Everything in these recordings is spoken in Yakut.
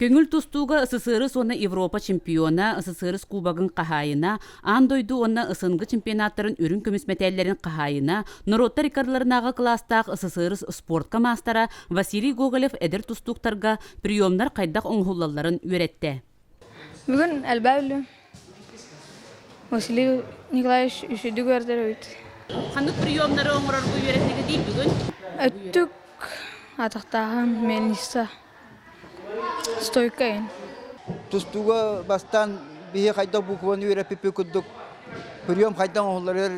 Көҥүл тустууга СССР уонна Европа чемпиона, СССР Кубогын хаһаайына, аан дойду уонна СНГ чемпионаттарын үрүҥ көмүс мэтээллэрин хаһаайына, норуоттар иккардыларынааҕы кылаастаах СССР спортка маастара Василий Гоголев эдэр тустууктарга приемнар хайдах оҥоһуллалларын үөрэттэ. Бүгүн элбэх үлүм. Василий Николаевич үчүгдүк үөрдэр эбит. Ханнык приемнары оҥорорго үөрэттигитий бүгүн? Өттүк атахтааһын, мельница. Стойка Тустууга бастаан биһи хайдах букваны үөрэппиппит курдук прием хайдах оҥоһулларыгар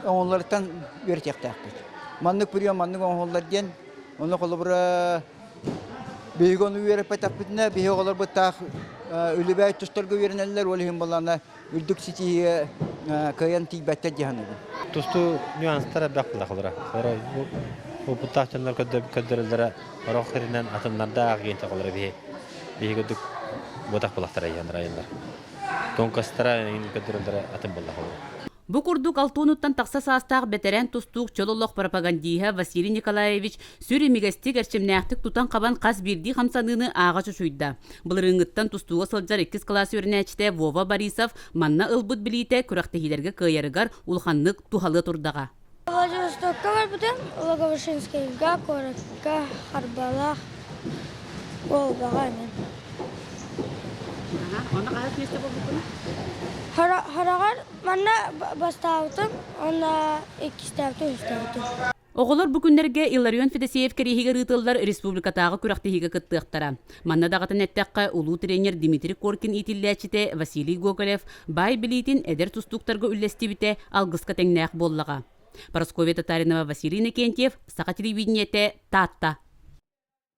оҥоһулларыттан үөрэтиэхтээхпит. Маннык прием маннык оҥоһуллар диэн, онно холобура биһиги ону үөрэппэтэхпитинэ биһи оҕолорбут таах үлүбээй тустарга үөрэнэллэр, ол иһин буоллаҕына үрдүк ситиһиигэ кыайан тиийбэттэр дии саныыбын. Тустуу нюанстара элбэх буолла Опыттаах дьоннор көрдөрөллөрө орох сиринэн атыннардаах диэн чаҕылара биһи биһи курдук буотах булахтара иһэн айыллар. Тонкостара көрдөрөллөрө атын буоллах Бу курдук Алтуонуттан тахса саастаах бэтэрээн тустуук чөл олох пропагандиһа Василий Николаевич сүр имигэстик эрчимнээхтик тутан-хабан хас биирдии хамсаныыны ааҕа чочуйда. Былырыыҥҥыттан тустууга сылдьар иккис кылаас үөрэнээччитэ Вова Борисов манна ылбыт билиитэ күрэхтэһиилэргэ кыайарыгар улаханнык туһалыа турдаҕа. Владивостокка барбытым, Логовышинскайга, куоракка, Харбалаах, Волгаҕа эмиэ. Онно хаһыс миэстэ буолбуккунуй? Хараҕар манна бастаабытым уонна иккистээбитим, үһүстээбитим. Оҕолор бу күннэргэ Илларион Федосеев кэриэһигэр ыытыллар республикатааҕы күрэхтэһиигэ кыттыахтара. Манна даҕатан эттэххэ, улуу тренер Дмитрий Коркин иитиллээччитэ Василий Гоголев баай билиитин эдэр тустууктарга үллэстибитэ алгыска тэҥнээх буоллаҕа. Парасковья Татаринова, Василий Иннокентьев, Саха телевидениетэ, Таатта.